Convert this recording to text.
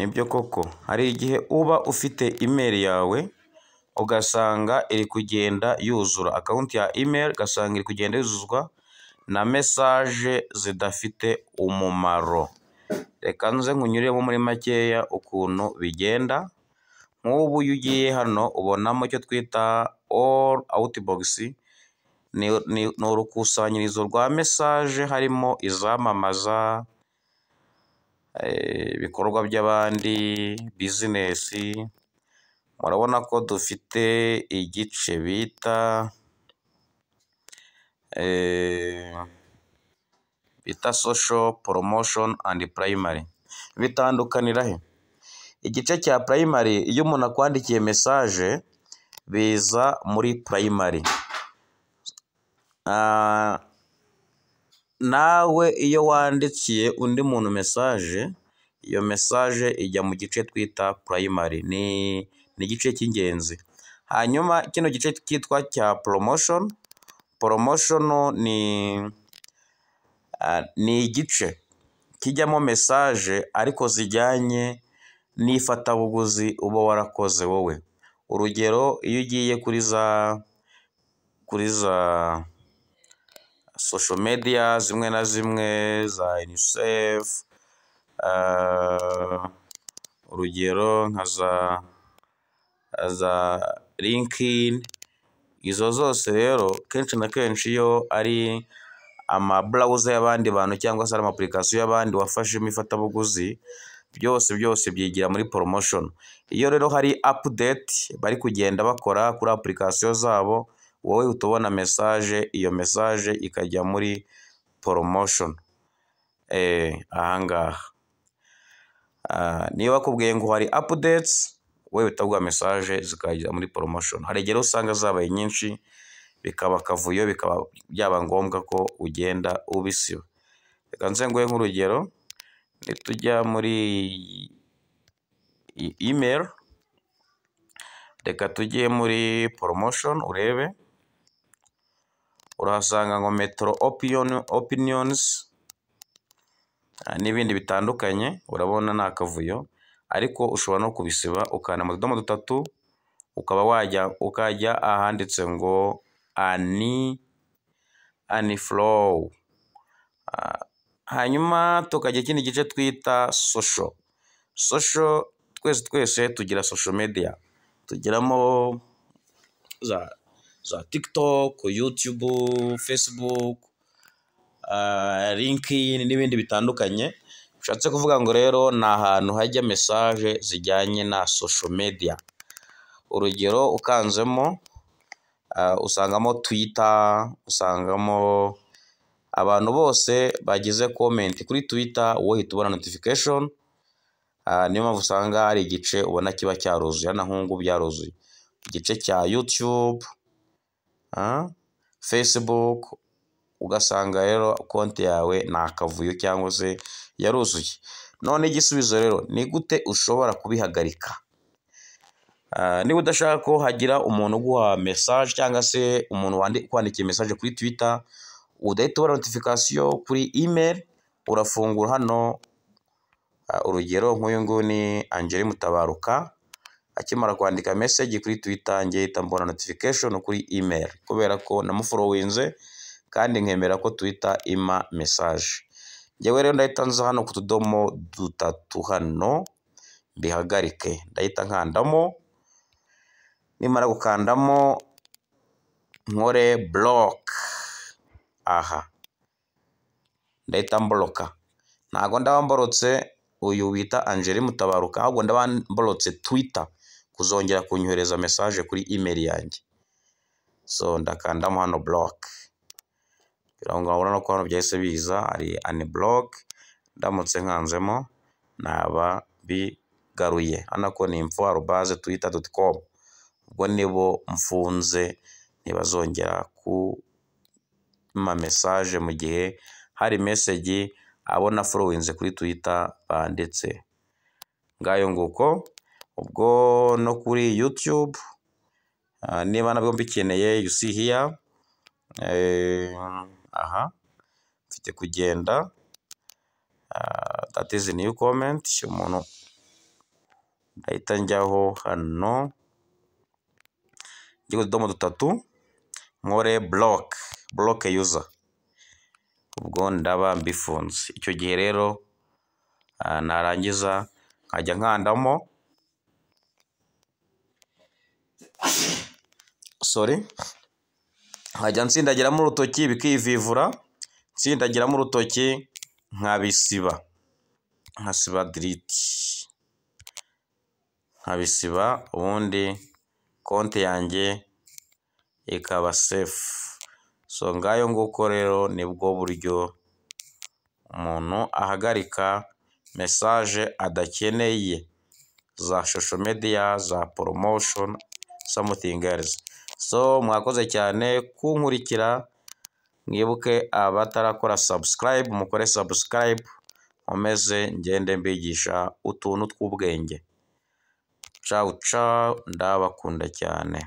Nibyo koko, hari igihe uba ufite email yawe ugasanga iri kugenda yuzura, account ya email ugasanga iri kugenda yuzuzwa na message zidafite umumaro. Reka nze nkunyuriremo muri makeya ukuntu bigenda. Nk'ubu iyo ugiye hano ubonamo icyo twita all outbox, ni urukusanyirizo rwa message, harimo izamamaza ibikorwa by'abandi, business. Murabona ko dufite igice bita social, promotion and primary. Bitandukanira he? Igice cya primary, iyo umuntu akwandikiye message biza muri primary. Nawe iyo wandikiye undi muntu message, iyo message ijya mu gice twita primary, ni igice cy'ingenzi. Hanyuma kino gice cyitwa cya promotion, promotion ni igice kijyamo message ariko zijyanye n'ifatabuguzi uba warakoze wowe. Urugero, iyo ugiye kuri za social media zimwe na zimwe za UNICEF, urugero nka za LinkedIn, izo zose rero kenshi na kenshi iyo ari ama browser y'abandi bantu cyangwa se ari ama application y'abandi wafashemo ifatabuguzi, byose byose byigira muri promotion. Iyo rero hari update bari kugenda bakora kuri application zabo, wowe uhita ubona message, iyo message ikajya muri promotion aha ngaha. Niba bakubwiye ngo hari updates, wowe bahita baguha message zikajya muri promotion. Hari igihe rero usanga zabaye nyinshi bikaba akavuyo, bikaba byaba ngombwa ko ugenda ubisiba. Reka nze nguhe nk'urugero, nitujya muri email, reka tujye muri promotion urebe, urahasanga ngo Metro Opinions n'ibindi bitandukanye, urabona ni akavuyo, ariko ushobora no kubisiba ukanda mu tudomo dutatu, ukaba wajya ukajya ahanditse ngo unfollow. Hanyuma tukajya ikindi gice twita social. Social, twese twese tugira social media, tugiramo za TikTok, YouTube, Facebook, LinkedIn n'ibindi bitandukanye. Bishatse kuvuga ngo rero ni ahantu hajya message zijyanye na social media. Urugero, ukanzemo usangamo Twitter, usangamo abantu bose bagize comment kuri Twitter, wowe uhita ubona notification, niyo mpamvu usanga hari igice ubona kiba cyaruzuye, hano nk'ubu byaruzuye. Igice cya YouTube, Facebook, ugasanga rero konti yawe ni akavuyo cyangwa se yaruzuye. None igisubizo rero ni gute ushobora kubihagarika? Niba udashaka ko hagira umuntu uguha message cyangwa se umuntu ukwandikiye message kuri Twitter udahita ubona notification kuri email, urafungura hano, urugero nk'uyu nguyu ni Angeli Mutabaruka, akimara kwandika message kuri Twitter njye mpita mbona notification kuri email kubera ko namufollowinze kandi nkemera ko Twitter impa message. Njyewe rero ndahita nza hano ku tudomo dutatu hano mbihagarike, ndahita nkandamo, nimara gukandamo nkore block aha, ndahita mbloka. Ntabwo ndaba mborotse uyu wita Angeli Mutabaruka, ahubwo ndaba mborotse Twitter kuzongera kunyohereza message kuri email yanjye. So ndakandamo hano block, kugira ngo urabona ko hano byahise biza hari unblock, ndamutse nkanzemo naba bigaruye. Hano ko ni info@twitter.com, ubwo nibo mfunze, ntibazongera kumpa message mu gihe hari message abo nafollowinze kuri Twitter banditse. Ngayo nguko. Ubwo no kuri YouTube niba nabwo mbikeneye, you see here, aha mfite kugenda, that is new comment, umuntu Ndahita njyaho hano, njye ku tudomo dutatu, nkore block, block user, ubwo ndaba mbifunze. Icyo gihe rero narangiza nkajya nkandamo, sorry, nkajya nsindagiramo urutoki bikivivura, nsindagiramo urutoki nkabisiba, nkasiba delete, nkabisiba, ubundi konti yanjye ikaba safe. So ngayo nguko rero nibwo buryo umuntu ahagarika message adakeneye za social media, za promotion, something else. So mwakoze cyane kunkurikira, mwibuke abatarakora subscribe mukore subscribe, nkomeze ngende mbigisha utuntu tw'ubwenge. Cawu cawu, ndabakunda cyane.